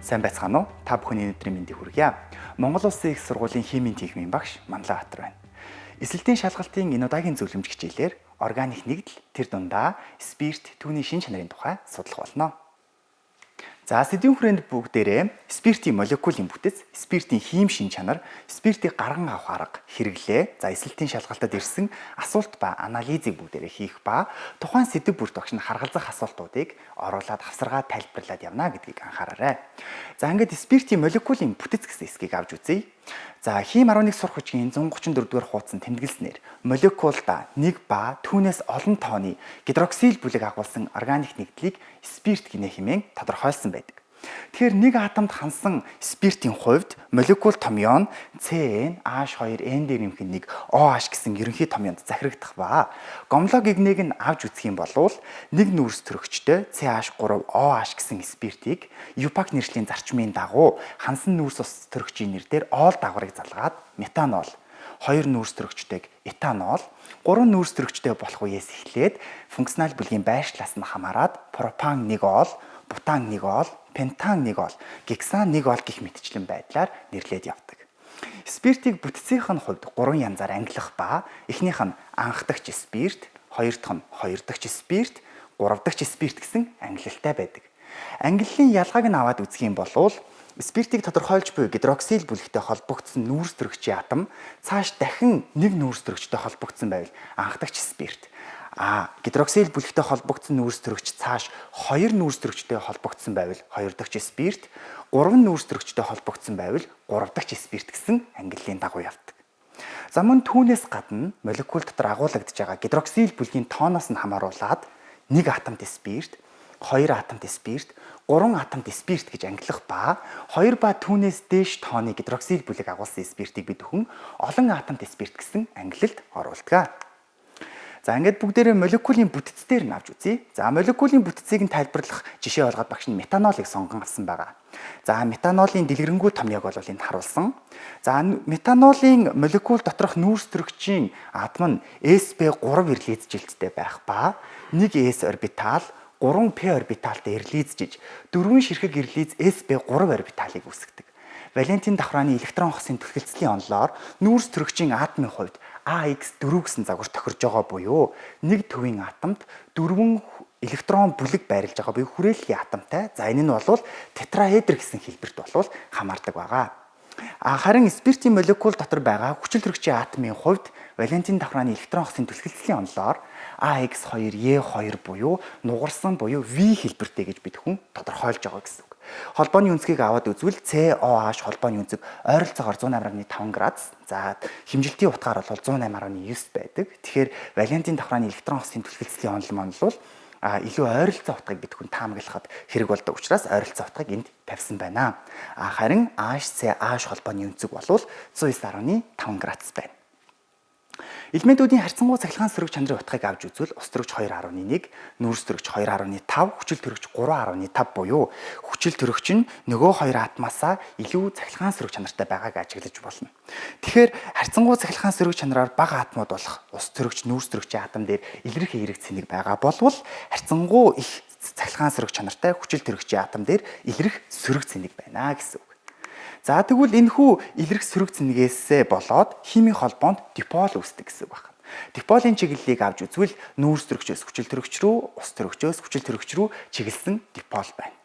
Сайн байцгаана уу? Та бүхний өнөөдрийн мэндийг хүргье. Монгол Улсын их сургуулийн химийн техникийн багш Манлайбаатар байна. Эсэлтийн шалгалтын энэ удаагийн зөвлөмж хичээлээр органик нэгдэл, тэр дундаа спирт, түүний шин чанарын тухай судлах болно. За, сэдвийн хүрээнд бүгдээрээ спиртийн молекулын бүтэц, спиртийн хим шин чанар, спиртийг гарган авах арга, хэрэглээ, за эсэлтийн шалгалтад ирсэн асуулт ба анализыг бүгдээрээ хийх ба тухайн сэдэв бүрт багш нь харгалзах асуултуудыг оруулаад хавсаргаа тайлбарлаад явна гэдгийг анхаараарай. За, ингээд спиртийн молекулын бүтэц гэсэн хэсгийг авч үзье. За, хим 11 сурах хүчгийн 134 дугаар хуудсан тэмдэглэснээр молекулда нэг ба түүнээс олон тооны гидроксил бүлэг агуулсан органик нэгдлийг спирт гинэ хэмээн тодорхойлсон байдаг. Тэгэхээр нэг атомд хансан спиртийн хувьд молекул томьёо нь CN H2N дээр нэмэх нэг OH гэсэн ерөнхий томьёонд захирагдах ба гомлог игнэг нь авч үзэх юм бол нэг нүүрс төрөгчтэй CH3OH гэсэн спиртийг IUPAC нэршлийн зарчмын дагуу хансан нүүрс ус төрөгчийн нэр дээр ол дагаврыг залгаад метанол, хоёр нүүрс төрөгчтэйг этанол, гурван нүүрс төрөгчтэй болох үеэс эхлээд функционал бүлгийн байршлаас нь хамаарат пропан 1 ол, бутан 1 ол, пентан 1 ол, гексан 1 ол гэх мэтчлэн байдлаар нэрлээд явдаг. Спиртийг бүтцийнх нь хувьд гурван янзаар ангилах ба эхнийх нь анхдагч спирт, хоёр дахь нь хоёрдогч спирт, гуравдагч спирт гэсэн ангилалтай байдаг. Ангиллын ялгааг нь аваад үзэх юм бол спиртийг тодорхойлж буй гидроксил бүлэгтэй холбогдсон нүүрс төрөгчийн атом цааш дахин нэг нүүрс төрөгчтэй холбогдсон байвал анхдагч спирт. А гидроксил бүлэгтэй холбогдсон нүүрс төрөгч цааш хоёр нүүрс төрөгчтэй холбогдсон байвал хоёрдогч спирт, гурван нүүрс төрөгчтэй холбогдсон байвал гуравдагч спирт гэсэн ангиллын дагуу явдаг. За, мөн түүнээс гадна молекул дотор агуулгадж байгаа гидроксил бүлгийн тооноос нь хамааруулаад нэг атомт спирт, хоёр атомт спирт, гурван атомт спирт гэж ангилах ба хоёр ба түүнээс дээш тооны гидроксил бүлэг агуулсан спиртийг бид бүхэн олон атомт спирт гэсэн ангилалд оруулдаг. За, ингээд бүгдээрээ молекулын бүтэц дээр нь авч үзье. За, молекулын бүтцийг нь тайлбарлах жишээ болгоод багш нь метанолыг сонгон авсан байгаа. За, метанолын дэлгэрэнгүй томьёог бол энд харуулсан. За, метанолын молекул доторх нүүрс төрөгчийн атом нь sp3 эрлийзжилттэй байх ба 1 s орбитал, 3 p орбиталтай эрлийзжиж дөрвөн ширхэг эрлийз sp3 орбиталыг үүсгэдэг. Валентин давхрааны электрон хосын түлхэлцлийн онолоор нүүрс төрөгчийн атомын хувьд AX4 гэсэн загвар тохирж байгаа буюу нэг төвийн атомд дөрвөн электрон бүлэг байрлаж байгаа буюу хүрээллийн атомтай. За, энэ нь бол тетраэдр гэсэн хэлбэрт болвол хамаардаг байгаа. А харин спиртийн молекул дотор байгаа хүчил төрөгчийн атомын хувьд валентин давхрааны электрон хосын түлхэлцлийн онолоор AX2E2 буюу нугарсан буюу V хэлбэртэй гэж бид хүн тодорхойлж байгаа гэсэн үг. Холбооны өнцгийг аваад үзвэл COH холбооны өнцөг ойролцоогоор 108.5 градус. За, хэмжилтийн утгаар бол 108.9 байдаг. Тэгэхээр валентин давхрааны электрон хосын түлхэлцлийн онол маань бол илүү ойролцоо утгыг бид хүн таамаглахад хэрэг болдог учраас ойролцоо утгыг энд тавьсан байна. А харин HCH холбооны өнцөг бол 109.5 градус байна. Элементүүдийн харьцангуй цахилгаан сөрөг чанарын утгыг авч үзвэл ус төрөгч 2.1, нүүрс төрөгч 2.5, хүчил төрөгч 3.5 буюу хүчил төрөгч нь нөгөө хоёр атомаасаа илүү цахилгаан сөрөг чанартай байгааг ажиглаж болно. Тэгэхээр харьцангуй цахилгаан сөрөг чанараар бага атомууд болох ус төрөгч, нүүрс төрөгчийн атом дээр илрэх эерэг цэнэг байгаа болвол харьцангуй их цахилгаан сөрөг чанартай хүчил төрөгчийн атом дээр илрэх сөрөг цэнэг байна гэсэн үг. За, тэгвэл энэхүү илрэх сөрөг цэнгээсээ болоод химийн холбоонд дипол үүсдэг гэсэн үг байна. Диполын чиглэлийг авч үзвэл нүүрс төрөгчөөс хүчил төрөгч рүү, ус төрөгчөөс хүчил төрөгч рүү чиглэсэн дипол байна.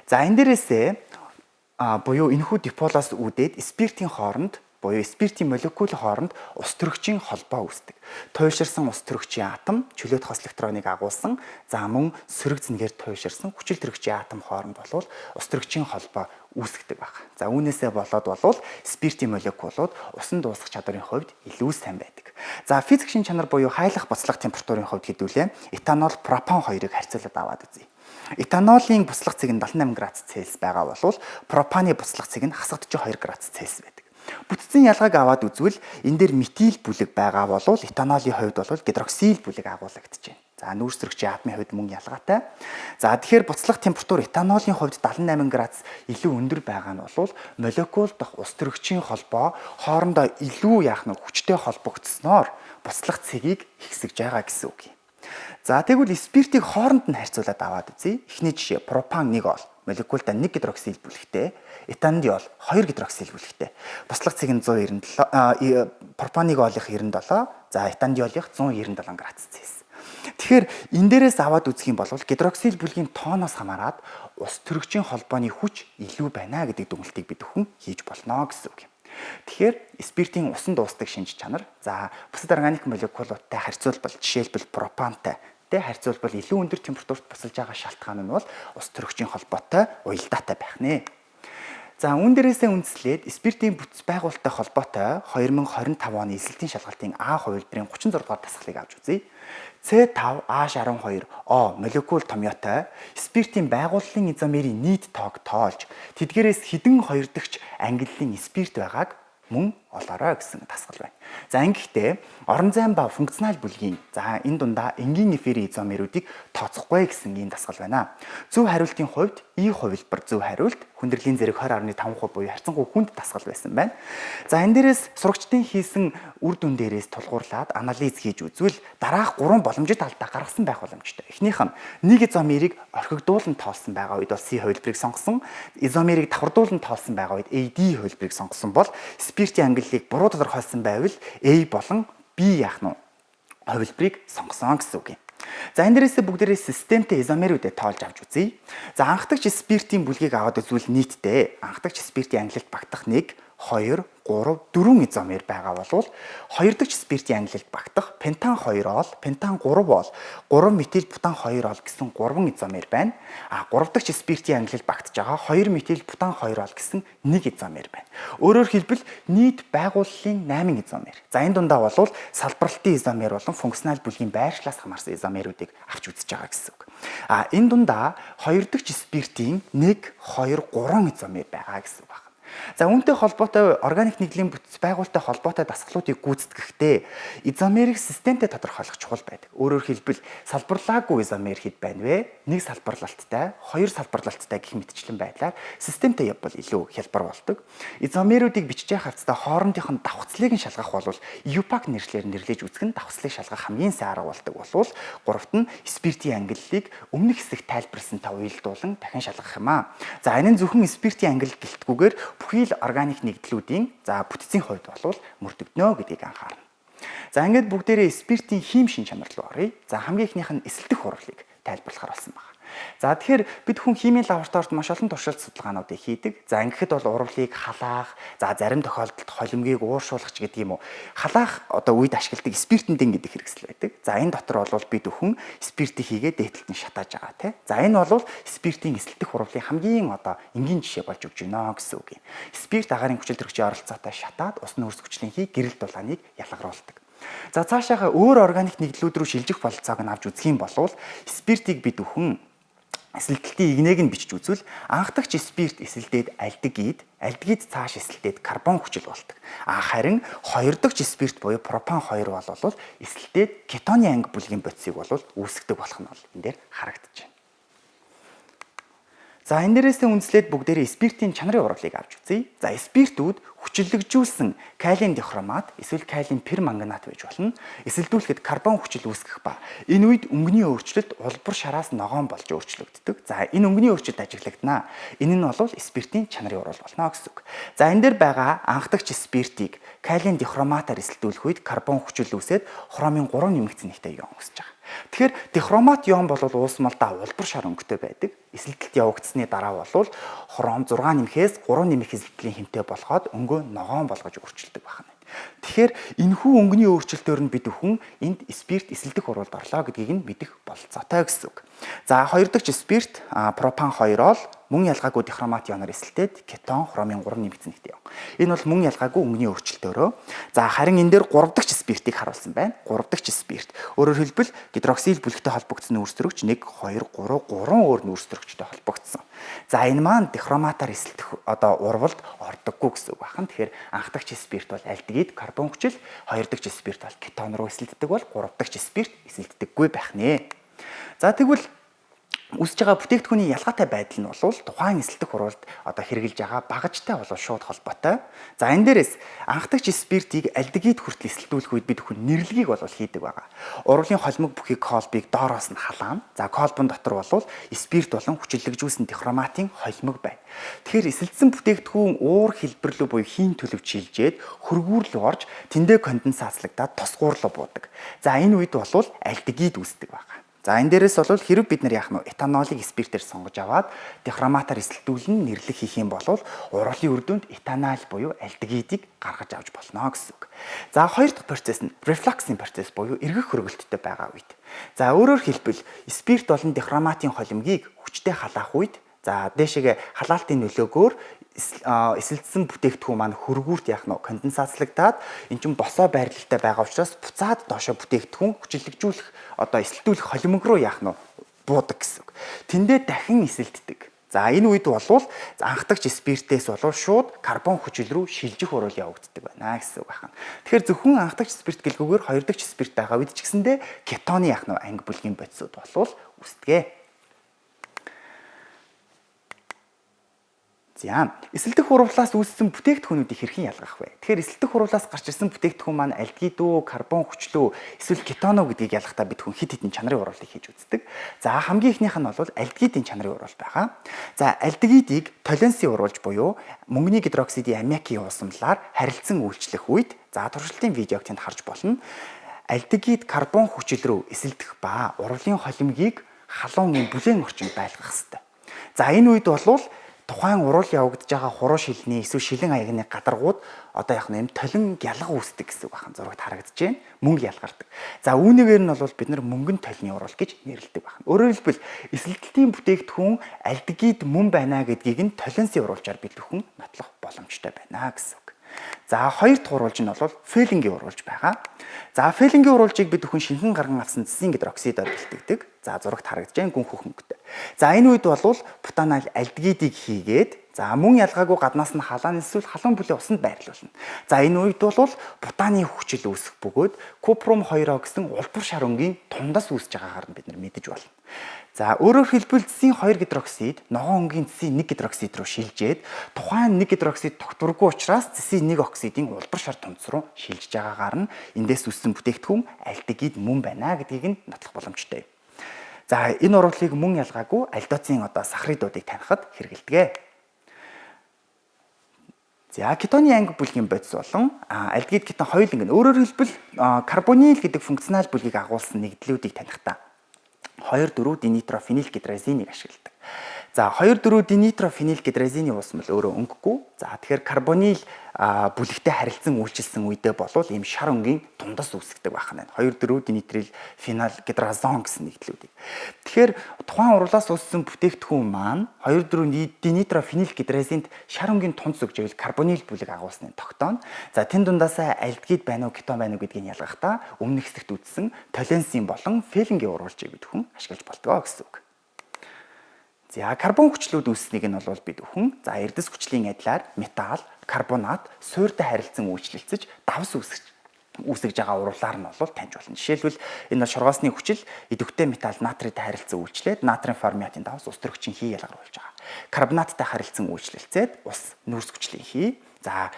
За, энэ дээрээсээ буюу энэхүү диполоос үүдээд спиртийн хооронд буюу спиртийн молекул хооронд ус төрөгчийн холбоо үүсдэг. Туйлширсан ус төрөгчийн атом чөлөөт хос электроныг агуулсан, за мөн сөрөг цэнгээр туйлширсан хүчил төрөгчийн атом хооронд болвол ус төрөгчийн холбоо үүсгдэг баг. За, үүнээсээ болоод болвол спиртийн молекулууд усан дуусгах чадварын хувьд илүү сайн байдаг. За, физик шин чанар буюу хайлах буцлах температурын хувьд хэдүүлээ этанол, пропан хоёрыг харьцуулаад аваад үзье. Этанолын буцлах цэг нь 78 градус Цельс байгаа болвол пропаны буцлах цэг нь хасах 42 градус Цельс байдаг. Бүтцийн ялгааг аваад үзвэл энэ дээр метил бүлэг байгаа болвол этанолын хувьд бол гидроксил бүлэг агуулгадж байна. За, нүүрс төрөгчийн атомын хувьд мөн ялгаатай. За, тэгэхээр буцлах температур этанолын хувьд 78 градус илүү өндөр байгаа нь бол молекул дох ус төрөгчийн холбоо хоорондоо илүү яах нь хүчтэй холбогдсноор буцлах цэгийг ихсгэж байгаа гэсэн үг юм. За, тэгвэл спиртийг хооронд нь харьцуулаад аваад үзье. Эхний жишээ пропан 1 ол. Молекулда 1 гидроксил бүлэгтэй, этандиол 2 гидроксил бүлэгтэй. Буслах цэг нь 197, пропаник олынх 97, за этандиолынх 197 градус Цельс. Тэгэхээр энэ дээрээс аваад үзэх юм бол гидроксил бүлгийн тооноос хамаарат ус төрөгчийн холбооны хүч илүү байна гэдэг дүгнэлтийг бид бүхэн хийж болно гэсэн үг юм. Тэгэхээр спиртийн усан дуустдаг шинж чанар, за бусад органик молекулуудтай харьцуулбал, жишээлбэл пропантай тэ харьцуулбал илүү өндөр температурт бусалж байгаа шалтгаан нь бол ус төрөгчийн холбоотой уялдаатай байх нэ. За үүн дээрээсээ үндэслээд спиртийн бүтэц байгуулалттай холбоотой 2025 оны эсэлтийн шалгалтын А хувилбарын 36 дугаар дасгалыг авч үзье. C5H12O молекул томьёотой спиртийн байгууллын изомерийн нийт тоог тоолж тэдгээрээс хэдэн хоёрдогч ангиллын спирт байгааг мөн олоорой гэсэн дасгал байна. За ингэхдээ орон зайн ба функционал бүлгийн за энэ дундаа энгийн эфирийн изомерүүдийг тооцохгүй гэсэн ийм дасгал байна. Зөв хариултын хувьд И хувилбар зөв хариулт, хүндрэлийн зэрэг 20.5% буюу харьцангуй хүнд дасгал байсан байна. За энэ дээрээс сурагчдын хийсэн үр дүн дээрээс тулгуурлаад анализ хийж үзвэл дараах гурван боломжит алдаа гаргасан байх боломжтой. Эхнийх нь нэг изомерийг орхигдуулан тоолсон байгаа үед бол C хувилбарыг сонгосон, изомерийг давхардуулан тоолсон байгаа үед AD хувилбарыг сонгосон бол спиртийн ангиллыг буруу тодорхойлсон байвал A болон B яах нь хувилбарыг сонгосон гэсэн үг юм. За энэ дээрээсээ бүгдээрээ системтэй изомерүүдэд тоолж авч үзье. За анхдагч спиртийн бүлгийг аваад үзвэл нийтдээ анхдагч спиртийн ангилалд багтах 1, 2, 3, 4 изомер байгаа болвол хоёр дахь спиртийн ангилалд багтах пентан 2 ол, пентан 3 ол, 3 метил бутан 2 ол гэсэн 3 изомер байна. А гурав дахь спиртийн ангилалд багтж байгаа 2 метил бутан 2 ол гэсэн 1 изомер байна. Өөрөөр хэлбэл нийт байгууллын 8 изомер. За энэ дундаа болвол салбарлалтын изомер болон функционал бүлгийн байршлаас хамаарсан изомерүүдийг авч үзэж байгаа гэсэн үг. А энэ дундаа хоёр дахь спиртийн 1, 2, 3 изомер байгаа гэсэн үг байна. За үүнтэй холбоотой органик нэгдлийн бүтэц байгуулалттай холбоотой дасгалуудыг гүйцэтгэхдээ изомерийг системтэй тодорхойлох чухал байдаг. Өөрөөр хэлбэл салбарлаагүй изомер хэд байна вэ? Нэг салбарлалттай, хоёр салбарлалттай гэх мэтчлэн байдлаар системтэй явбал илүү хялбар болдог. Изомерүүдийг бичиж явах хавцтай хоорондынх нь давхцлыг нь шалгах бол IUPAC нэршлээр нэрлэж үзэх нь давхцлыг шалгах хамгийн сайн арга болдог болвол гуравт нь спиртийн ангиллыг өмнөх хэсэгт тайлбарласантай уялдуулан дахин шалгах юм аа. За энэ нь зөвхөн спиртийн ангилал гэлтгүүгээр бүхий л органик нэгдлүүдийн за бүтцийн хувьд болвол мөрдөгднө гэдгийг анхаарна. За ингээд бүгдээрээ спиртийн хим шин чанар руу оръё. За хамгийн эхнийх нь эсэлдэх хурлыг тайлбарлахаар болсон байна. За тэгэхээр бид хүн химийн лабораторид маш олон туршилт судалгаануудыг хийдэг. За ингэхэд бол урвалыг халаах, за зарим тохиолдолд холимгийг ууршуулах ч гэдэг юм уу. Халаах одоо үед ашигладаг спиртэндэн гэдэг хэрэгсэл байдаг. За энэ дотор бол бид хүн спиртийг хийгээ дээдлэлт нь шатааж байгаа тий. За энэ бол спиртийн эсэлдэх урвалын хамгийн одоо энгийн жишээ болж өгч байна гэсэн үг юм. Спирт агаарын хүчил төрөгчийн оролцоотой шатаад ус нүүрс хүчлийн хий гэрэл дулааныг ялгаруулдаг. За цаашаага өөр органик нэгдлүүд рүү шилжих бололцоог нь авч үзэх юм бол спиртийг бид бүхэн эсэлдэлтийн игнээг нь бичиж үзвэл анхдагч спирт эсэлдээд альдегид, альдегид цааш эсэлдээд карбон хүчил болдог. А харин хоёр дахь спирт буюу пропан 2 бол эсэлдээд кетоны анги бүлгийн бодисыг бол үүсгдэг болох нь бол энэ дээр харагдаж байна. За энэ дээрээсээ үндэслээд бүгдээрээ спиртийн чанарын урвалыг авч үзье. За спиртүүд хүчилэгжүүлсэн калийн дихромат эсвэл калийн перманганат байж болно. Эсэлдүүлэхэд карбон хүчил үүсгэх ба энэ үед өнгөний өөрчлөлт улбар шараас ногоон болж өөрчлөгддөг. За энэ өнгөний өөрчлөлт ажиглагдана. Энэ нь бол спиртийн чанарын урвал болно гэсэн үг. За энэ дээр байгаа анхдагч спиртийг калийн дихроматаар эсэлдүүлэх үед карбон хүчил үүсээд хромын 3 нэмэгдсэн нэгтэй ион үүсэж байгаа. Тэгэхээр дихромат ион бол уусмалдаа улбар шар өнгөтэй байдаг. Эсэлдэлт явагдсаны дараа бол хром 6 нэмэхээс 3 нэмэх эсэлдлийн хэмтэй болгоод өнгөө ногоон болгож өөрчилдөг байна. Тэгэхээр энэхүү өнгөний өөрчлөлтөөр нь бид бүхэн энд спирт эсэлдэх урвалд орлоо гэдгийг нь мэдэх бололцоотой гэсэн үг. За хоёр дахь спирт пропан 2 ол мөн ялгаагүй дихромат ионоор эсэлтээд кетон хромын 3 нэмэгдсэн нэгтэй ион. Энэ бол мөн ялгаагүй өнгөний өөрчлөлтөөрөө. За харин энэ дээр 3 дахь спиртийг харуулсан байна. 3 дахь спирт. Өөрөөр хэлбэл гидроксил бүлэгтэй холбогдсон нүүрс төрөгч 1 2 3 3 өөр нүүрс төрөгчтэй холбогдсон. За энэ маань дихроматаар эсэлдэх одоо урвалд ордоггүй гэсэн үг байна. Тэгэхээр анхдагч спирт бол альдегид карбон хүчил, хоёр дахь спирт бол кетон руу эсэлддэг бол 3 дахь спирт эсэлддэггүй байх нэ. За тэгвэл Үүсэж байгаа бүтээгдэхүүний ялгаатай байдал нь бол тухайн эсэлдэх хуруулд одоо хэрэгжилж байгаа багажтай болов шууд холбоотой. За, энэ дээрээс анхдагч спиртийг альдегид хүртэл эсэлдүүлэх үед бид хүн нэрлэгийг бол хийдэг байгаа. Уруулын холимог бүхий колбыг доороос нь халаана. За, колбон дотор бол спирт болон хүчилэгжүүлсэн дихроматын холимог байна. Тэгэхээр эсэлдсэн бүтээгдэхүүн уур хэлбэр рүү буюу хийн төлөв шилжээд хөргүүр рүү орж тэндээ конденсацлагдаад тосгуур руу буудаг. За, энэ үед бол альдегид үүсдэг байгаа. За, энэ дээрээс бол хэрэг бид нар яах нь этанолыг спиртээр сонгож аваад дихроматаар эсэлдүүлэн нэрлэх хийх юм бол уруулын үр дүнд этанол буюу альдегидыг гаргаж авч болно гэсэн үг. За, хоёр дахь процесс нь рефлаксийн процесс буюу эргэх хөргөлттэй байгаа үед. За, өөрөөр хэлбэл спирт болон дихроматын холимгийг хүчтэй халаах үед, за, дээшээгээ халаалтын нөлөөгөөр эсэлдсэн бүтээгдэхүүн маань хөргүүрт яах нь конденсацлагдаад эн чинь босоо байрлалтай байгаа учраас буцаад доошо бүтээгдэхүүн хүчилэгжүүлэх одоо эсэлдүүлэх холимог руу яах нь буудаг гэсэн үг. Тэндээ дахин эсэлддэг. За, энэ үед болвол анхдагч спиртээс болвол шууд карбон хүчил рүү шилжих уруул явагддаг байна гэсэн үг байна. Тэгэхээр зөвхөн анхдагч спирт гэлгүйгээр хоёр дахь спирт байгаа үед ч гэсэндээ кетоны яах нь анги бүлгийн бодисууд болвол үүсдэг. За, эсэлдэх хуруулаас үүссэн бүтээгдэхүүнүүдийг хэрхэн ялгах вэ? Тэгэхээр эсэлдэх хуруулаас гарч ирсэн бүтээгдэхүүн маань альдегид үү, карбон хүчлүү, эсвэл кетон уу гэдгийг ялгахдаа бид хүн хэд хэдэн чанарын уруулыг хийж үздэг. За, хамгийн эхнийх нь бол альдегидын чанарын уруул байгаа. За, альдегидыг толенсын уруулж буюу мөнгөний гидроксидын аммиакийн уусамлаар харилцан үйлчлэх үед, за, туршилтын видеог тэнд харж болно. Альдегид карбон хүчил рүү эсэлдэх ба уруулын холимгийг халуун юм бүлээн орчинд байлгах хэрэгтэй. За, энэ үед болвол тухайн уруул явагдаж байгаа хуруу шилний эсвэл шилэн аягны гадаргууд одоо яг нь юм толин гялга үүсдэг гэсэн үг байна. Зурагт харагдаж байна. Мөнгө ялгардаг. За, үүнийгээр нь бол бид нар мөнгөн толины уруул гэж нэрлэдэг байна. Өөрөөр хэлбэл эсэлтэлтийн бүтээгдэхүүн альдегид мөн байна гэдгийг нь толинсын уруулжаар бид бүхэн нотлох боломжтой байна гэсэн үг. За, хоёр дахь уруулж нь бол фелингийн уруулж байгаа. За, фелингийн уруулжийг бид бүхэн шинхэн гарган авсан цэсийн гидроксидоор бэлтгэдэг. За, зурагт харагдаж байна гүн хөхөнгөтэй. За, энэ үед бол бутанал альдегидыг хийгээд, за, мөн ялгаагүй гаднаас нь халаан эсвэл халуун бүлээ усанд байрлуулна. За, энэ үед бол бутаны хүчил үүсэх бөгөөд купрум 2-о гэсэн улбар шар өнгийн тундас үүсэж байгаагаар нь бид нар мэдэж болно. За, өөрөөр хэлбэл цэсийн 2 гидроксид ногоон өнгийн цэсийн 1 гидроксид руу шилжээд тухайн 1 гидроксид тогтворгүй учраас цэсийн 1 оксидын улбар шар тунц руу шилжиж байгаагаар нь эндээс үүссэн бүтээгдэхүүн альдегид мөн байна гэдгийг нь нотлох боломжтой. За, энэ уруулыг мөн ялгаагүй альдоцын одоо сахаридуудыг танихад хэрэглэдэг. За, кетоны анги бүлгийн бодис болон альдегид кетон хоёуланг нь, өөрөөр хэлбэл карбонил гэдэг функционал бүлгийг агуулсан нэгдлүүдийг танихдаа 2 4 динитрофенил гидразинийг ашигладаг. За, 2 4 динитрофенил гидразины уусмал өөрөө өнгөгүй. За, тэгэхээр карбонил бүлэгтэй харилцан үйлчилсэн үедээ болвол ийм шар өнгийн тундас үүсгдэг байх нь. 2 4 динитрил фенол гидразон гэсэн нэгдлүүдийг. Тэгэхээр тухайн уруулаас үүссэн бүтээгдэхүүн маань 2 4 динитрофенил гидразинд шар өнгийн тундас өгч ивэл карбонил бүлэг агуулсныг тогтооно. За, тэн дундаасаа альдегид байна уу, кетон байна уу гэдгийг ялгахдаа өмнөх хэсэгт үзсэн толенсын болон фелингийн уруулжийг бид хүн ашиглаж болдгоо гэсэн үг. За, карбон хүчлүүд үүссэнийг нь бол бид бүхэн, за, эрдэс хүчлийн адилаар металл, карбонат, суурьтай харилцан үйлчлэлцэж давс үүсгэж байгаа уруулаар нь бол таньж болно. Жишээлбэл, энэ бол шоргоосны хүчил идэвхтэй металл натритай харилцан үйлчлээд натрийн формиатын давс ус төрөгчийн хий ялгаруулж байгаа. Карбонаттай харилцан үйлчлэлцээд ус нүүрс хүчлийн хий, за,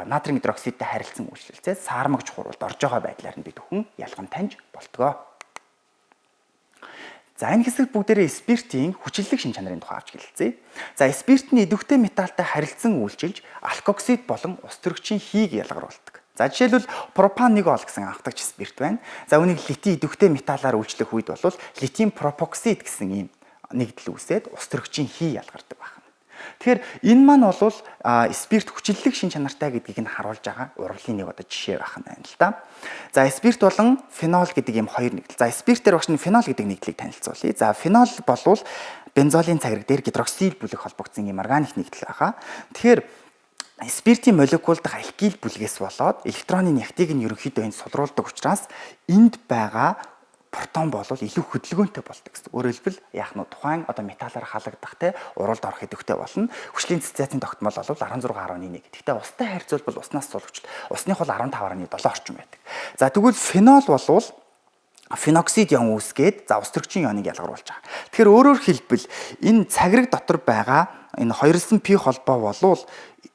натрийн гидроксидтай харилцан үйлчлэлцээд саармагч хуруулд орж байгаа байдлаар нь бид бүхэн ялган таньж болтгоо. За, энэ хэсэгт бүгдээрээ спиртийн хүчиллэг шин чанарын тухай авч хэлэлцье. За, спирт нь идэвхтэй металлтай харилцан үйлчилж алкоксид болон ус төрөгчийн хийг ялгаруулдаг. За, жишээлбэл пропан 1 ол гэсэн анхдагч спирт байна. За, үүнийг литий идэвхтэй металлаар үйлчлэх үед бол литийн пропоксид гэсэн ийм нэгдэл үүсээд ус төрөгчийн хий ялгардаг байна. Тэгэхээр энэ маань бол спирт хүчиллэг шин чанартай гэдгийг нь харуулж байгаа урвалын нэг одоо жишээ байх нь байна л да. За, спирт болон фенол гэдэг ийм хоёр нэгдэл. За, спиртээр багш нь фенол гэдэг нэгдлийг танилцуулъя. За, фенол болвол бензолын цагираг дээр гидроксил бүлэг холбогдсон ийм органик нэгдэл байгаа. Тэгэхээр спиртийн молекул дахь алкил бүлгээс болоод электроны нягтыг нь ерөнхийдөө энд сулруулдаг учраас энд байгаа протон болвол илүү хөдөлгөөнтэй болдог гэсэн. Өөрөөр хэлбэл яах нь тухайн одоо металлаар халагдах те уралд орох идэвхтэй болно. Хүчлийн диссоциацийн тогтмол бол 16.1. Гэхдээ устай харьцуулбал уснаас сул хүчил. Усных бол 15.7 орчим байдаг. За, тэгвэл фенол болвол Феноксид ион үүсгээд, за, ус төрөгчийн ионыг ялгаруулж байгаа. Тэгэхээр өөрөөр хэлбэл энэ цагираг дотор байгаа энэ хоёрлсон пи холбоо болвол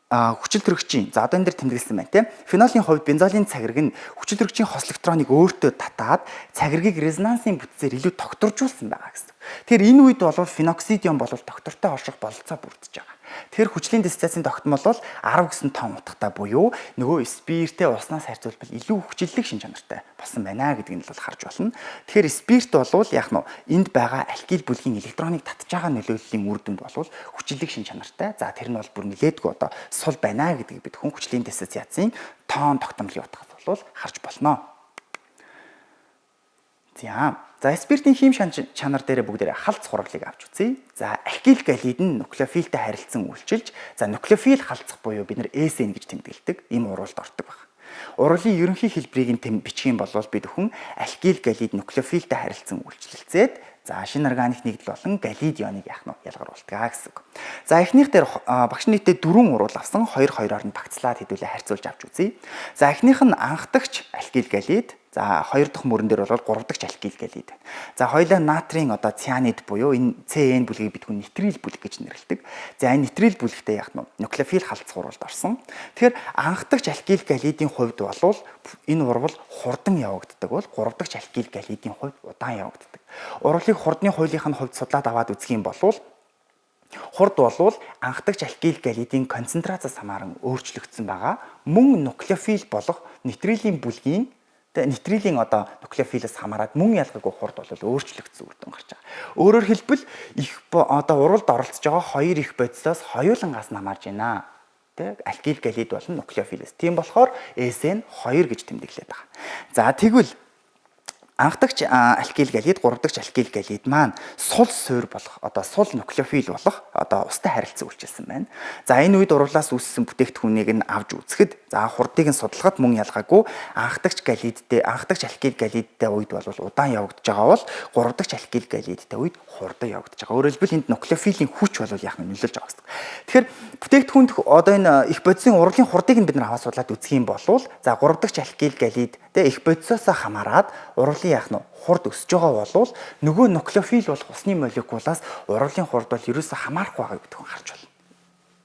хүчил төрөгчийн, за, одоо энэ дээр тэмдэглэсэн байна, тийм, фенолийн хувьд бензолын цагираг нь хүчил төрөгчийн хос электроныг өөртөө татаад цагиргийг резонансын бүтцээр илүү тогтворжуулсан байгаа гэсэн. Тэгэхээр энэ үед бол феноксид ион бол тогтвортой орших бололцоо бүрдэж байгаа. Тэгэхээр хүчлийн диссоциацийн тогтмол бол 10 гэсэн тоон утгатай буюу нөгөө спиртээ уснаас харьцуулбал илүү хүчиллэг шинж чанартай болсон байна гэдгийг нь бол харж байна. Тэгэхээр спирт бол яг нь энд байгаа алкил бүлгийн электроныг татж байгаа нөлөөллийн үр дүнд бол хүчиллэг шинж чанартай. За, тэр нь бол бүр нилээдгүй одоо сул байна гэдгийг бид хүн хүчлийн диссоциацийн тоон тогтмолын утгаас бол харж болно. За. За, спиртийн хим чанар дээр бүгдээрээ халц хуравлыг авч үзье. За, алкил галид нь нуклеофилтэй харилцан үйлчилж, за, нуклеофил халдах буюу бид нар SN гэж тэмдэглэдэг ийм уруулд ордог байна. Урвалын ерөнхий хэлбэрийг нь тэм бичих юм бол бид бүхэн алкил галид нуклеофилтэй харилцан үйлчилцээд, за, шинэ органик нэгдэл болон галид ионыг яах нь ялгаруулдаг гэсэн үг. За, эхнийх дээр багш нийтдээ дөрвөн уруул авсан, 2 2-оор нь багцлаад хэдүүлээ харьцуулж авч үзье. За, эхнийх нь анхдагч алкил галид. За, хоёр дахь мөрөн дээр бол гурав дахь алкил галид. За, хоёулаа натрийн одоо цианид буюу энэ CN бүлгийг бид хүн нитрил бүлэг гэж нэрлэдэг. За, энэ нитрил бүлэгтээ яах нь нуклеофил халдах урвалд орсон. Тэгэхээр анхдагч алкил галидын хувьд бол энэ урвал хурдан явагддаг бол гурав дахь алкил галидын хувьд удаан явагддаг. Урвалыг хурдны хуулийнх нь хувьд судлаад аваад үзэх юм бол хурд болвол анхдагч алкил галидын концентрациас хамааран өөрчлөгдсөн байгаа. Мөн нуклеофил болох нитрилийн бүлгийн. Тэгээ нитрилийн одоо нуклеофилээс хамаарат мөн ялгаагүй хурд бол өөрчлөгдсөн үр дүн гарч байгаа. Өөрөөр хэлбэл их одоо уралд оролцож байгаа хоёр их бодисоос хоёулангаас нь хамаарж байна. Тэ, алкил галид болон нуклеофилээс. Тийм болохоор SN 2 гэж тэмдэглээд байгаа. За, тэгвэл анхдагч алкил галид, гурав дахь алкил галид маань сул суур болох, одоо сул нуклеофил болох одоо устай харилцан үйлчилсэн байна. За, энэ үед уруулаас үүссэн бүтээгдэхүүнийг нь авч үзэхэд, за, хурдыг нь судлахад мөн ялгаагүй анхдагч галидтэй, анхдагч алкил галидтэй үед бол удаан явагдаж байгаа бол гурав дахь алкил галидтэй үед хурдан явагдаж байгаа. Өөрөөр хэлбэл энд нуклеофилийн хүч бол яах нь нөлөөлж байгаа гэсэн. Тэгэхээр бүтээгдэхүүнд одоо энэ их бодисын урлын хурдыг нь бид нар аваад судлаад үзэх юм бол, за, гурав дахь алкил галид тэ их бодисоос хамаарат урвалын яах нь хурд өсөж байгаа болвол нөгөө нуклеофил болох усны молекулаас урвалын хурд бол ерөөсөө хамаарахгүй байгааг бид хүн харж байна.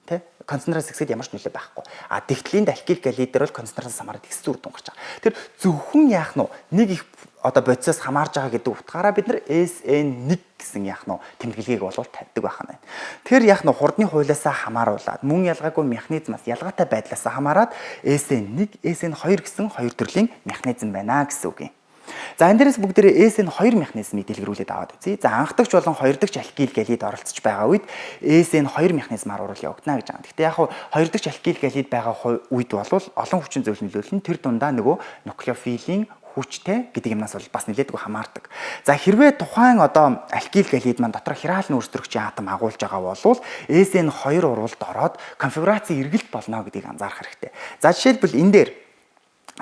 Тэ, концентрац гэсэд ямар ч нөлөө байхгүй. А тэгтлийн алкил галид дээр бол концентрац хамаарат ихсэн үр дүн гарч байгаа. Тэр зөвхөн яах нь нэг их одоо бодисоос хамаарж байгаа гэдэг утгаараа бид нар SN1 гэсэн яах нь тэмдэглэгийг болвол тавьдаг байх нь. Тэгэхээр яах нь хурдны хуулиасаа хамааруулаад мөн ялгаагүй механизмаас ялгаатай байдлаасаа хамаарат SN1, SN2 гэсэн хоёр төрлийн механизм байна гэсэн үг юм. За, энэ дээрээс бүгдээрээ SN2 механизмыг дэлгэрүүлээд аваад үзье. За, анхдагч болон хоёр дахь алкил галид оролцож байгаа үед SN2 механизмаар урал явагдана гэж байгаа. Гэхдээ яг хоёр дахь алкил галид байгаа үед бол олон хүчин зүйл нөлөөлнө. Тэр дундаа нөгөө нуклеофилийн хүчтэй гэдэг юмнаас бол бас нэлээдгүй хамаардаг. За, хэрвээ тухайн одоо алкил галид маань дотор хираал нүүрс төрөгчийн атом агуулж байгаа бол SN2 урвалд ороод конфигураци эргэлт болно гэдгийг анзаарах хэрэгтэй. За, жишээлбэл энэ дээр,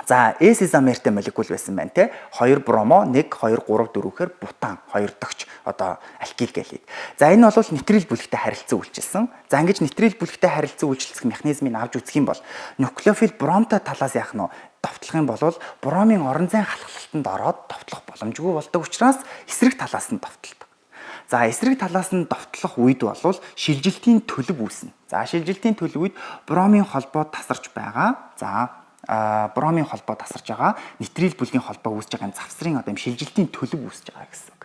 за, S изомертэй молекул байсан байна те. 2 бромо 1 2 3 4-хээр бутан 2 догч одоо алкил галид. За, энэ бол нитрил бүлэгтэй харилцан үйлчилсэн. За, ингэж нитрил бүлэгтэй харилцан үйлчлэх механизмыг авч үзэх юм бол нуклеофил бромтой талаас яах нь довтлох юм бол бромын орон зайн халахлалтанд ороод довтлох боломжгүй болдог учраас эсрэг талаас нь довтолдог. За, эсрэг талаас нь довтлох үед бол шилжилтийн төлөв үүснэ. За, шилжилтийн төлөв үед бромын холбоо тасарч байгаа. За, бромын холбоо тасарч байгаа, нитрил бүлгийн холбоо үүсэж байгаа юм завсрын одоо юм шилжилтийн төлөв үүсэж байгаа гэсэн үг.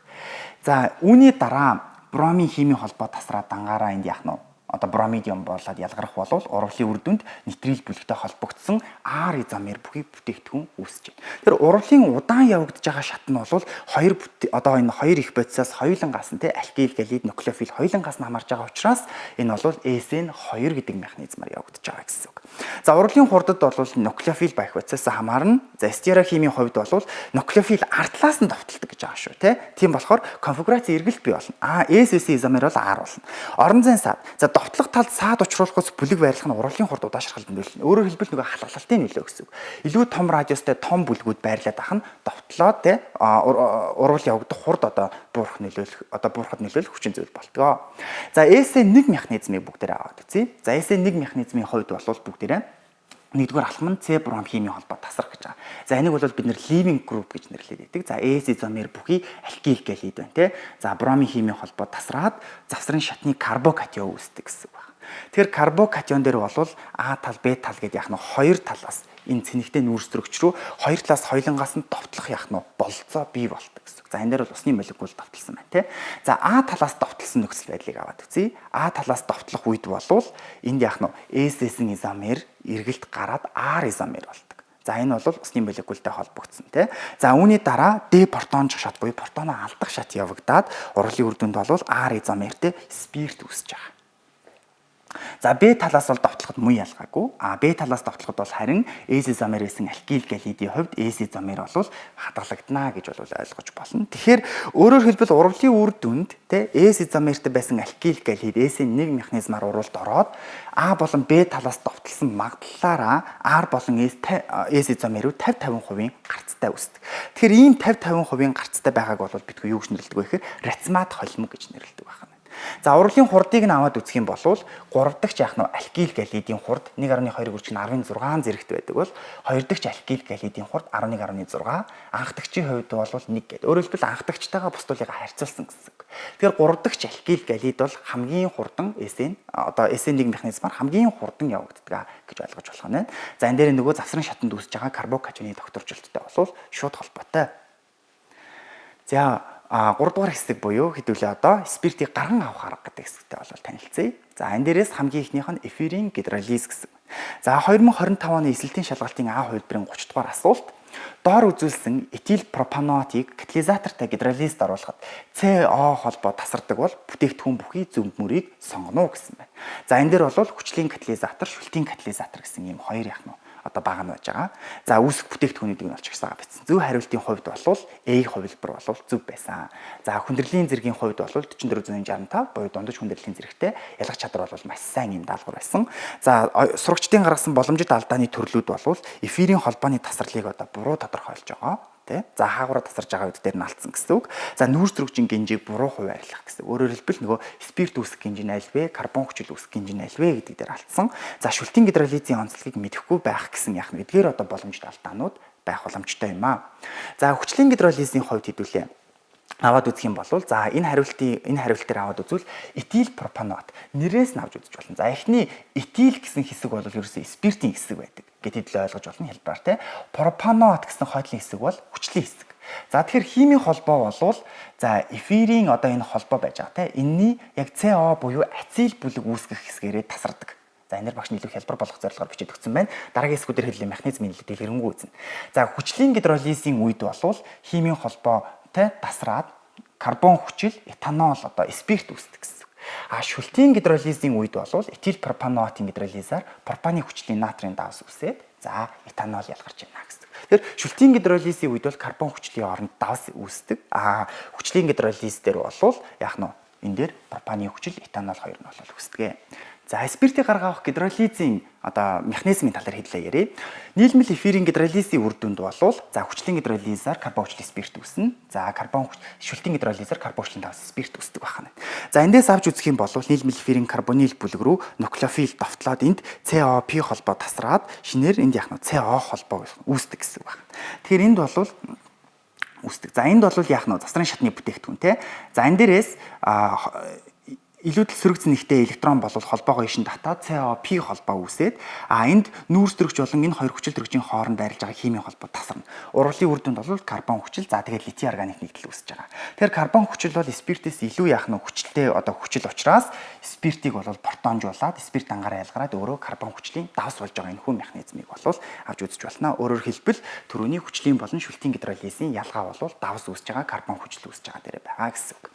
За, үүний дараа бромын химийн холбоо тасраад дангаараа энд яах нь одоо бромид юм болоод ялгарах болвол урвалын үр дүнд нитрил бүлэгтэй холбогдсон R изомер бүхий бүтээгдэхүүн үүсэж байна. Тэр урвалын удаан явагдаж байгаа шат нь бол хоёр одоо энэ хоёр их бодисоос хоёулангаас нь, те, алкил галид нуклеофил хоёулангаас нь хамаарж байгаа учраас энэ бол SN2 гэдэг механизмаар явагдаж байгаа гэсэн үг. За, урвалын хурдад бол нуклеофил байх бодисоос хамаарна. За, стереохимийн хувьд бол нуклеофил ард талаас нь довтолдог гэж байгаа шүү, те. Тийм болохоор конфигурац эргэлт бий болно. А SSC изомер бол R болно. Орон зайн саад. За, довтлох талд саад учруулахаас бүлэг байрлах нь урвалын хурд удаашрахад нөлөөлнө. Өөрөөр хэлбэл нөгөө халахлалтын нөлөө гэсэн үг. Илүү том радиустай том бүлгүүд байрлаад ах нь довтлоо, те, урвал явагдах хурд одоо буурах нөлөөлөх одоо буурахад нөлөөлөх хүчин зүйл болтгоо. За, SN1 механизмыг бүгдээрээ аваад үзье. За, SN1 механизмын хувьд бол бүгдээрээ Нэгдүгээр алхам нь С бром химийн холбоо тасрах гэж байгаа. За, энийг бол бид нэр leaving group гэж нэрлэдэг байдаг. За, S изомер бүхий алкил галид байна, тий. За, бромын химийн холбоо тасраад завсрын шатны карбокатион үүсдэг гэсэн үг байна. Тэгэхээр карбокатион дээр бол А тал, Б тал гэдэг яг нь хоёр талаас энэ цэнэгтэй нүүрс төрөгч рүү хоёр талаас хоёулангаас нь довтлох яах нь бололцоо бий болдог гэсэн. За, энэ дээр бол усны молекул довтолсон байна, тий. За, А талаас довтолсон нөхцөл байдлыг аваад үзье. А талаас довтлох үед болвол энд яах нь SS изомер эргэлт гараад R изомер болдог. За, энэ бол усны молекултай холбогдсон, тий. За, үүний дараа D протонжих шат буюу протоноо алдах шат явагдаад урвалын үр дүнд бол R изомертэй спирт үүсэж байгаа. За, Б талаас бол довтлоход мөн ялгаагүй. А Б талаас довтлоход бол харин S изомер байсан алкил галидын хувьд S изомер бол хадгалагдана гэж бол ойлгож болно. Тэгэхээр өөрөөр хэлбэл, урвалын үр дүнд, те, S изомертэй байсан алкил галид SN1 механизмаар урвалд ороод А болон Б талаас довтолсон магадлалаараа R болон S изомерүүд 50 50% гарцтай үүсдэг. Тэгэхээр ийм 50 50% гарцтай байгааг бол бид юу гэж нэрлэдэг вэ гэхээр рацемат холимог гэж нэрлэдэг байна. За, урвалын хурдыг нь аваад үзэх юм бол 3 дахь яах нь алкил галидын хурд 1.2 гүрч 16 зэрэгт байдаг бол 2 дахь алкил галидын хурд 11.6, анхдагчийн хувьд бол 1 гэдэг. Өөрөөр хэлбэл, анхдагчтайгаа бусдуулыгаа харьцуулсан гэсэн үг. Тэгэхээр 3 дахь алкил галид бол хамгийн хурдан SN одоо SN1 механизмаар хамгийн хурдан явагддаг гэж ойлгож болох нь. За, энэ дээр нөгөө завсрын шатанд үүсэж байгаа карбокатионы тогтворжуулттай бол шууд холбоотой. За, 3 дугаар хэсэг буюу хэдүүлээ одоо спиртийг гарган авах арга гэдэг хэсэгтэй бол танилцъя. За, энэ дээрээс хамгийн эхнийх нь эфирийн гидролиз гэсэн. За, 2025 оны эсэлтийн шалгалтын А хувилбарын 30 дугаар асуулт: доор үзүүлсэн этил пропаноатыг катализатортай гидролизд оруулахад CO холбоо тасардаг бол бүтээгдэхүүн бүхий зөв мөрийг сонгоно гэсэн байна. За, энэ дээр бол хүчлийн катализатор, шүлтийн катализатор гэсэн ийм хоёр яах нь одоо бага нь байж байгаа. За, үүсэх бүтээгдэхүүнүүдийг нь олж гисаага бичсэн. Зөв хариултын хувьд бол A хувилбар бол зөв байсан. За, хүндрэлийн зэргийн хувьд бол 44.65 буюу дундаж хүндрэлийн зэрэгтэй ялгах чадвар бол маш сайн юм даалгавар байсан. За, сурагчдын гаргасан боломжит алдааны төрлүүд бол эфирийн холбооны тасралыг одоо буруу тодорхойлж байгаа, тий. За, хаагураа тасарж байгаа үед дээр нь алдсан гэсэн үг. За, нүүрс төрөгчийн гинжийг буруу хуваарлах гэсэн. Өөрөөр хэлбэл, нөгөө спирт үүсгэх гинж нь аль вэ, карбон хүчил үүсгэх гинж нь аль вэ гэдэг дээр алдсан. За, шүлтийн гидролизийн онцлогийг мэдэхгүй байх гэсэн яг нь эдгээр одоо боломжит алдаанууд байх боломжтой юм аа. За, хүчлийн гидролизийн хувьд хэдүүлээ аваад үзэх юм бол, за, энэ хариулт дээр аваад үзвэл этил пропаноат нэрээс нь авч үзэж болно. За, эхний этил гэсэн хэсэг бол ерөөсөө спиртийн хэсэг байдаг гэдгийг л ойлгож болно хялбараар, те. Пропаноат гэсэн хойдлын хэсэг бол хүчлийн хэсэг. За, тэгэхээр химийн холбоо болвол, за, эфирийн одоо энэ холбоо байж байгаа, те. Энийний яг CO буюу ацил бүлэг үүсгэх хэсгээрээ тасардаг. За, энэ багш нь илүү хялбар болгох зорилгоор бичиж өгсөн байна. Дараагийн хэсгүүдээр хэллийн механизмын илүү дэлгэрэнгүй үзнэ. За, хүчлийн гидролизийн үед болвол химийн холбоо, тэ, тасраад карбон хүчил, этанол, одоо спирт үүсдэг гэсэн. А шүлтийн гидролизийн үед бол этил пропаноатын гидролизаар пропаны хүчлийн натрийн давс үүсээд, за, этанол ялгарч байна гэсэн. Тэгэхээр шүлтийн гидролизийн үед бол карбон хүчлийн оронд давс үүсдэг. А хүчлийн гидролиз дээр бол яах нь энэ дээр пропаны хүчил, этанол хоёр нь бол үүсдэг. За, спиртийг гаргах гидролизийн одоо механизмын талаар хэдлээ ярив. Нийлмэл эфирийн гидролизийн үр дүнд болвол, за, хүчлийн гидролизаар карбон хүчлийн спирт үүснэ. За, карбон шүлтийн гидролизаар карбон хүчлийн давс спирт үүсдэг байна. За, эндээс авч үзэх юм бол нийлмэл эфирийн карбонил бүлэг рүү нуклеофил довтлоод энд COP холбоо тасраад шинээр энд яах нь CO холбоо үүсдэг гэсэн үг байна. Тэгэхээр энд бол үүсдэг. За, энд бол яах нь засрын шатны бүтээгдэхүүн, те. За, энэ дээрээс илүүдэл сөрөг зэнэгтэй электрон болвол холбоогоо ишин татаад COP холбоо үүсээд, а энд нүүрс төрөгч болон энэ хоёр хүчил төрөгчийн хооронд байрлаж байгаа химийн холбоо тасарна. Урвалын үр дүнд бол карбон хүчил, за, тэгээд литий органик нэгдэл үүсэж байгаа. Тэгэхээр карбон хүчил бол спиртээс илүү яах нь хүчилтэй одоо хүчил учраас спиртийг бол протонжуулаад спирт ангаараа ялгараад өөрөө карбон хүчлийн давс болж байгаа энэ хүн механизмыг бол авч үзэж болно. Өөрөөр хэлбэл, түрүүний хүчлийн болон шүлтийн гидролизийн ялгаа бол давс үүсэж байгаа, карбон хүчил үүсэж байгаа дээр байгаа гэсэн үг.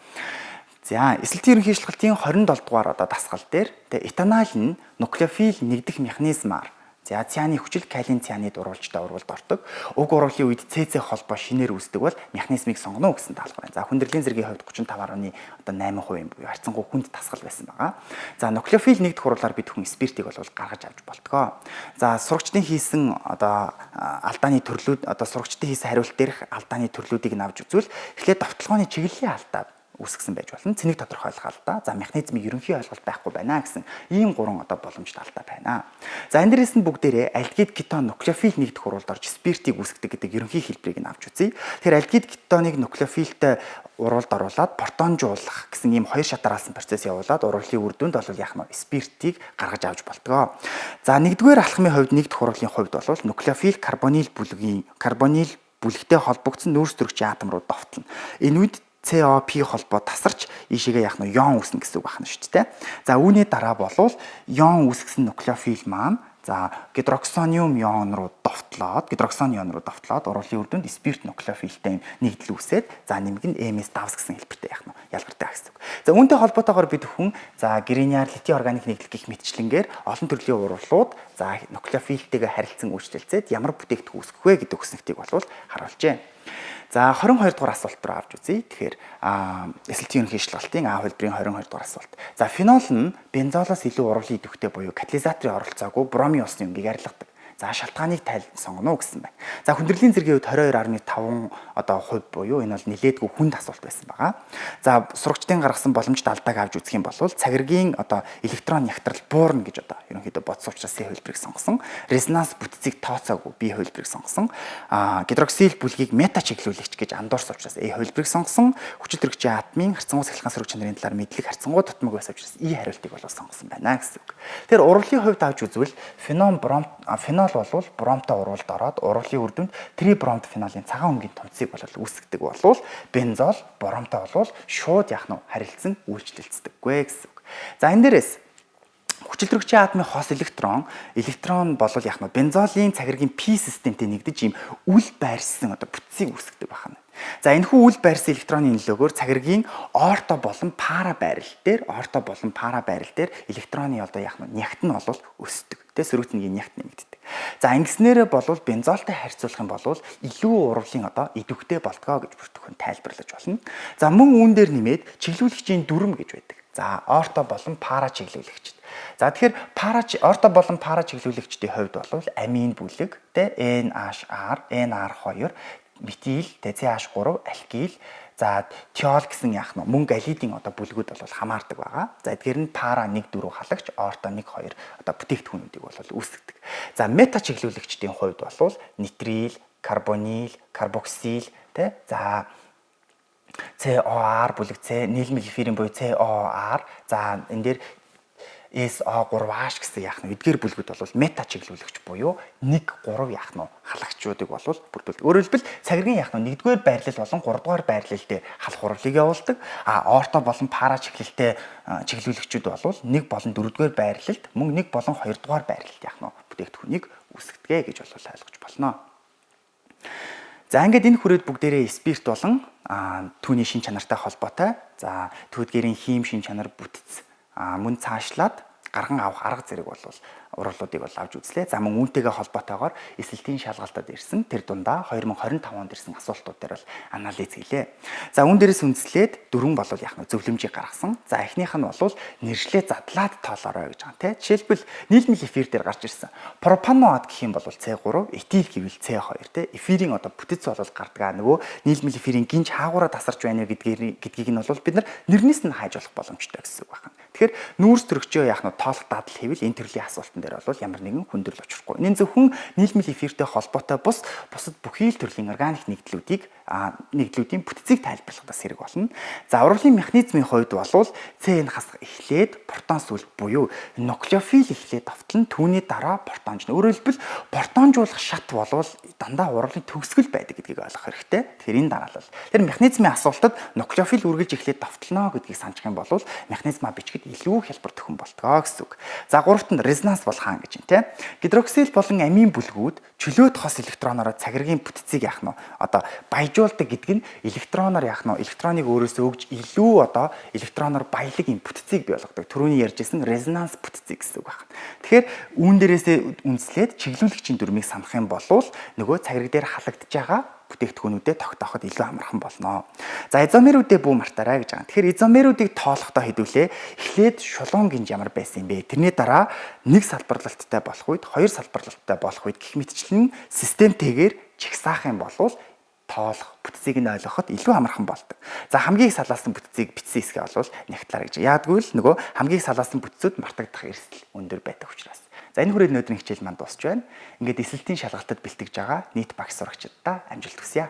За, эсэлтийн ерөнхий шалгалтын 27 дугаар одоо дасгал дээр тэгээ этанол нь нуклеофил нэгдэх механизмаар, за, цианы хүчил калийн цианид уруулжтай урвалд ордог. Уг урвалын үед ЦЦ холбоо шинээр үүсдэг бол механизмыг сонгоно гэсэн даалгавар байна. За, хүндрэлийн зэргийн хувьд 35.8% буюу харьцангуй хүнд дасгал байсан байгаа. За, нуклеофил нэгдэх уруулаар бид хүн спиртийг бол гаргаж авч болтгоо. За, сурагчдын хийсэн одоо алдааны төрлүүд, одоо сурагчдын хийсэн хариулт дээрх алдааны төрлүүдийг нь авч үзвэл эхлээд довтлогооны чиглэлийн алдаа үүсгэсэн байж болно. Цэнийг тодорхойлох алдаа. За, механизмын ерөнхий ойлголт байхгүй байна гэсэн ийм гурван одоо боломжтой алдаа байна. За, энэ дээрээс нь бүгдээрээ альдегид, кетон нуклеофил нэгдэх уруулд орж спиртийг үүсгэдэг гэдэг ерөнхий хэлбэрийг нь авч үзье. Тэгэхээр альдегид кетоныг нуклеофилтэй уруулд оруулаад протонжуулах гэсэн ийм хоёр шатараалсан процесс явуулаад уруулын үр дүнд бол яах нь спиртийг гаргаж авч болтгоо. За, нэгдүгээр алхмын хувьд нэгдэх уруулын хувьд бол нуклеофил карбонил бүлгийн карбонил бүлэгтэй холбогдсон нүүрс төрөгчийн атом руу довтлоно. Энэ үед COP холбоо тасарч ийшээгээ яах нь ион үүснэ гэсэн үг байна шүү дээ. За, үүний дараа болвол ион үүсгэсэн нуклеофил маань, за, гидроксониум ион руу довтлоод, гидроксон ион руу довтлоод уруулын үр дүнд спирт нуклеофилтэй нэгдэл үүсээд, за, нэмэг нь MS давс гэсэн хэлбэртэй яах нь ялгартай гэсэн үг. За, үүнтэй холбоотойгоор бид хүн, за, Гриньяр, литий органик нэгдэл гэх мэтчлэнгээр олон төрлийн уруулууд, за, нуклеофилтэйгээ харилцан үйлчлэлцээд ямар бүтээгдэхүүн үүсгэх вэ гэдэг хүснэгтийг болвол харуулжээ. За, 22 дугаар асуулт руу авч үзье. Тэгэхээр SLT ерөнхий шалгалтын А хувилбарын 22 дугаар асуулт. За, фенол нь бензолоос илүү уруулын идэвхтэй буюу катализаторын оролцоогүй бромын усны өнгийг арилгадаг. За, шалтгааныг тайл сонгоно гэсэн байна. За, хүндрэлийн зэргийн хувьд 22.5 одоо хувь буюу энэ бол нилээдгүй хүнд асуулт байсан байгаа. За, сурагчдын гаргасан боломжтой алдааг авч үзэх юм бол цагиргийн одоо электрон нягтрал буурна гэж одоо ерөнхийдөө бодсон учраас C хувилбарыг сонгосон. Резонанс бүтцийг тооцоогүй, B хувилбарыг сонгосон. Гидроксил бүлгийг мета чиглүүлэгч гэж андуурсан учраас A хувилбарыг сонгосон. Хүчил төрөгчийн атомын харьцангуй сахилгын сөрөг чанарын талаар мэдлэг харьцангуй дутмаг байсан учраас E хариултыг бол сонгосон байна гэсэн үг. Тэгэхээр уруулын хувьд авч үзвэл фенол бром фенол болвол бромтой уруулд ороод уруулын үр дүнд трибромт фенолын цагаан өнгийн тунцыг бол үүсгэдэг болвол бензол бромтой болвол шууд яах нь харилцан үйлчлэлцдэггүй гэсэн үг. За, энэ дээрээс хүчил төрөгчийн атомын хос электрон болвол яах нь бензолын цагиргийн P системтэй нэгдэж ийм үл байрсан одоо бүтцийг үүсгэдэг байна. За, энэхүү үл байрсан электроны нөлөөгөөр цагиргийн орто болон пара байрлал дээр электроны одоо яах нь нягт нь бол өсдөг. Тэ, сөрөг цэнгийн нягт нэмэгддэг. За, ингэснээрээ болвол бензолтой харьцуулах юм бол илүү уруулын одоо идэвхтэй болдгоо гэж бүртгэх нь тайлбарлаж болно. За, мөн үүн дээр нэмээд чиглүүлэгчийн дүрм гэж байдаг. За, орто болон пара чиглүүлэгчд. За, тэгэхээр пара орто болон пара чиглүүлэгчдийн хувьд бол амин бүлэг, тэ, NHR, NR2, метил, CH3, алкил, за, тиол гэсэн яах нь мөн галидын одоо бүлгүүд бол хамаардаг байгаа. За, эдгээр нь пара 1 4 халагч, орто 1 2 одоо бүтээгдэхүүнүүдийг бол үүсгэдэг. За, мета чиглүүлэгчдийн хувьд бол нитрил, карбонил, карбоксил, тэ, за, COR бүлэг, C нийлмэл эфирийн буюу COR, за, энэ дээр SO3H гэсэн яах нь эдгээр бүлгүүд бол мета чиглүүлэгч буюу 1 3 яах нь халагчдыг бол бүрдүүлдэг. Өөрөөр хэлбэл цагиргийн яах нь 1-р байрлал болон 3-р байрлал дээр халах урлыг явуулдаг. А орто болон пара чиглэлтэй чиглүүлэгчүүд бол 1 болон 4-р байрлалд мөн 1 болон 2-р байрлалд яах нь бүтээгдэхүүнийг үүсгэдэг гэж бол ойлгож болно. За, ингээд энэ хүрээд бүгдээрээ спирт болон түүний шин чанартай холбоотой, за, түүдгээрийн хим шин чанар, бүтц, мөн цаашлаад гарган авах арга зэрэг бол уруулуудыг бол авч үзлээ. За, мөн үүнтэйгээ холбоотойгоор эсэлтийн шалгалтад ирсэн, тэр дундаа 2025 онд ирсэн асуултууд дээр бол анализ хийлээ. За, үүн дээрээс үндэслээд дөрвөн болвол яг нь зөвлөмжийг гаргасан. За, эхнийх нь бол нэршлээ задлаад тоолоорой гэж байгаа, тий. Жишээлбэл, нийлмэл эфир дээр гарч ирсэн. Пропаноат гэх юм бол C3, этил гэвэл C2, тий. Эфирийн одоо бүтэц бол гардаг. Нөгөө нийлмэл эфирийн гинж хаагураа тасарч байна гэдгийг нь бол бид нар нэрнээс нь хайж болох боломжтой гэсэн үг байна. Тэгэхээр нүүрс төрөгчөө яах нь тоолох дадал хийвэл энэ төрлийн асуултан дээр бол ямар нэгэн хүндрэл учрахгүй. Энэ зөвхөн нийлмэл эфиртэй холбоотой бус бусад бүхий л төрлийн органик нэгдлүүдийг нэгдлүүдийн бүтцийг тайлбарлахдаа хэрэг болно. За, уруулын механизмын хувьд болвол CN хасах эхлээд протон сүлд буюу нуклеофил эхлээд довтлон, түүний дараа протонж. Өөрөөр хэлбэл протонжуулах шат болвол дандаа уруулын төгсгөл байдаг гэдгийг ойлгох хэрэгтэй. Тэгэхээр энэ дараалал. Тэр механизмын асуултад нуклеофил үргэлж эхлээд довтлоно гэдгийг санах юм бол механизмаа бичихэд илүү хялбар төхөн болтгоо гэсэн үг. За, гуравт нь резонанс бол хаан гэж юм те. Гидроксил болон амин бүлгүүд чөлөөт хос электроноор цагиргийн бүтцийг яах нь одоо баяжуулдаг гэдэг нь электроноор яах нь электроныг өөрөөсөө өгж илүү одоо электроноор баялаг юм бүтцийг бий болгодог. Түрүүний ярьжсэн резонанс бүтцийг гэсэн үг байна. Тэгэхээр үүн дээрээсээ үндэслээд чиглүүлэгчийн дүрмийг санах юм бол нөгөө цагираг дээр халагдж байгаа бүтээгдэхүүнүүдэд тогтооход илүү амархан болно. За, изомерүүдээ бүү мартаарай гэж байгаа. Тэгэхээр изомерүүдийг тоолохдоо хэдүүлээ эхлээд шулуун гинж ямар байсан юм бэ? Тэрний дараа нэг салбарлалттай болох үед, хоёр салбарлалттай болох үед гэх мэтчлэн системтэйгээр чагсаах юм бол тоолох, бүтцийг нь ойлгоход илүү амархан болдог. За, хамгийн их салаалсан бүтцийг бичсэн хэсгээ бол нягтлаарай гэж. Яагадгүй л нөгөө хамгийн их салаалсан бүтцүүд мартагдах эрсдэл өндөр байдаг учраас. За, энэ хүрээд өнөөдрийн хичээл маань дуусч байна. Ингээд элсэлтийн шалгалтад бэлтгэж байгаа нийт багш сурагчдаа амжилт хүсье.